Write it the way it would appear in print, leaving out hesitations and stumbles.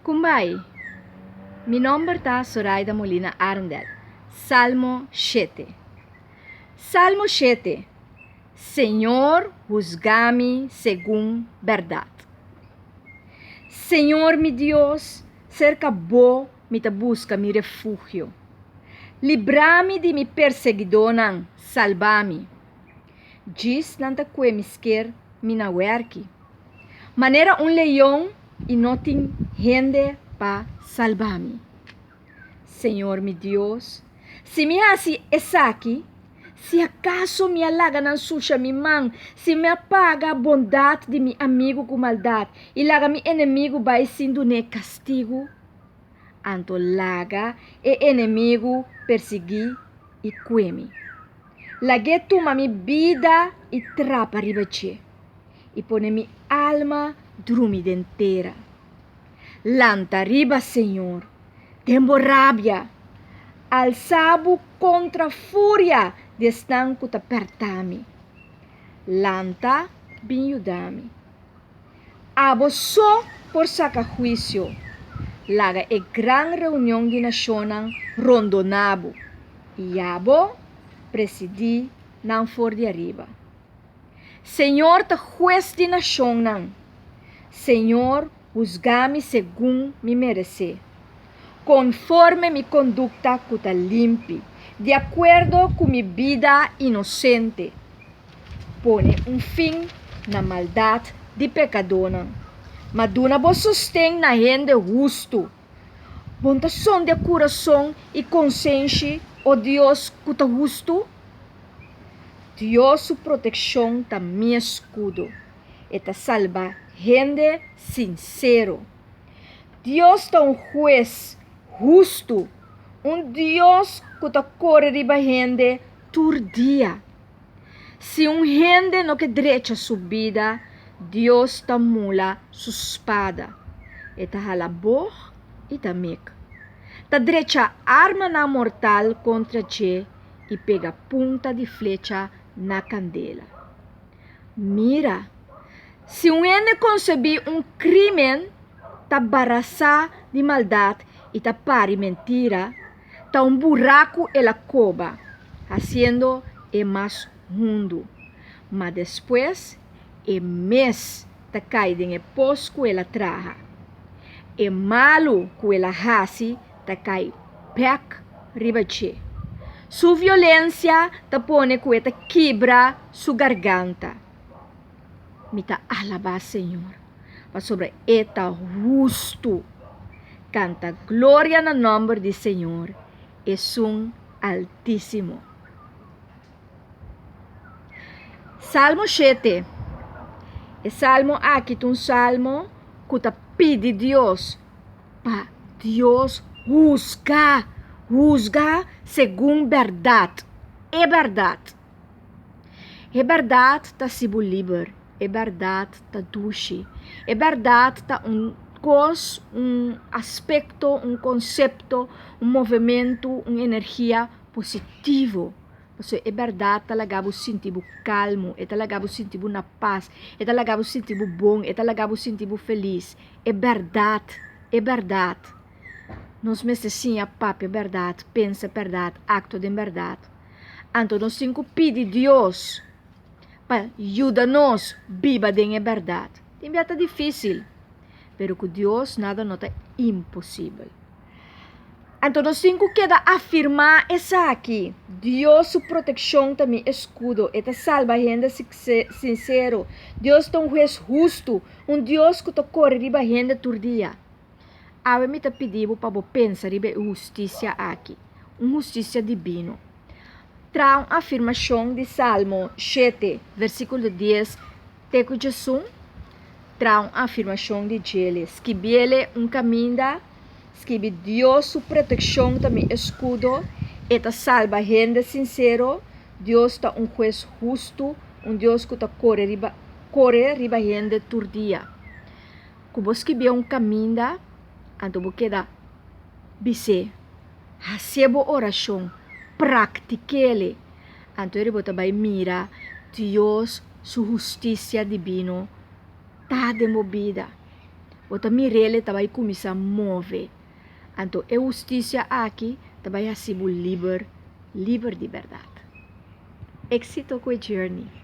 Kumbai! Mi nomber ta Soraida Molina Arendel. Salmo shete. Salmo shete. Señor husga mi segun bèrdat. Señor mi Dios, serka Bo mi ta buska mi refugio. Libra mi di mi perseguidónan, salba mi. Djis nan ta kue mi sker mi na wèrki. Manera un leon i no tin hende pa salba mi. Señor mi Dios, si mi hasi esaki, si akaso mi a laga nan susha mi man, si mi a paga bondat di mi amigu ku maldat i laga mi enemigu bai sin dun'é kastigu, anto laga e enemigu persiguí i kue mi. Lag'é tuma mi bida i trapa riba dje, i pone mi alma drumi den tera. Lanta riba, Señor, den bo rabia, alsa bo kontra furia di esnan ku ta pèrtá mi. Lanta bin yuda mi. Abo so por saka huisio. Laga e gran reunion di nashonnan rondoná bo, i abo presidí nan for di ariba. Señor ta hues di nashonnan. Señor husga mi segun mi meresé, konforme mi kondukta ku ta limpi, di akuerdo ku mi bida inosente. Pone un fin na maldat di pekadónan, ma duna bo sosten na hende hustu. Bo ta sondia kurason i konsenshi, o Dios ku ta hustu? Dios su protekshon ta mi eskudo, e ta salba hende sinsero. Dios ta un Hues hustu, un Dios ku ta kore riba hende tur dia. Si un hende no ke drecha su bida, Dios ta mula su spada. E ta hala bog i ta mek. Ta drecha armanan mortal kontra dje i pega punta di flecha na kandela. Mira! Si un hende konsebí un krímen, ta barasá di maldat i ta pari mentira, ta un buraku el a koba, hasiendo e mas hundu. Ma despues e mes ta kai den e pos ku el a traha. E malu ku el a hasi ta kai bèk riba dje. Su violensia ta pone ku e ta kibra su garganta. Mi ta alabá Señor, pasobra e ta hustu. Kanta gloria na nòmber di Señor, Esun Altísimo. Salmo shete. E salmo aki ta un salmo ku ta pidi Dios pa Dios husga, husga segun bèrdat, e bèrdat. E bèrdat ta hasi bo liber, e bèrdat ta dushi, e bèrdat ta un kos, un aspekto, un konsepto, un movementu, un energia positivo. Pasobra e bèrdat ta laga bo sinti bo kalmu, e ta laga bo sinti bo na pas, e ta laga bo sinti bo bon, e ta laga bo sinti bo felis. E bèrdat, e bèrdat. Nos mester siña papia bèrdat, pensa bèrdat, aktua den bèrdat. Anto nos tin ku pidi Dios pa yuda nos biba den e bèrdat. Tin bia ta difísil, pero ku Dios nada no ta imposibel. Anto nos tin ku keda afirmá esaki, Dios su protekshon ta mi eskudo, e ta salba hende sinsero. Dios ta un hues hustu, un Dios ku ta kore riba hende tur dia. Awe mi ta pidi bo pa bo pensa riba e hustisia aki, un hustisia dibino. Traha un afirmashon di Salmo shete, versíkulo dies te ku djesun. Traha un afirmashon di djele. Skibiele un kaminda, skibi Dios su protekshon ta mi eskudo, e ta salba hende sinsero, Dios ta un hues hustu, un Dios ku ta kore riba kore riba hende tur dia. Ku bo skibié un kaminda, anto bo keda bis'é, hasié bo orashon, praktik'é. Anto eri bo ta bai mira Dios su hustisia dibino ta den bo bida. Bo ta mir'é ta bai kuminsá move. Anto e hustisia aki ta bai hasi bo liber, liber di bèrdat. Éksito ku e journey.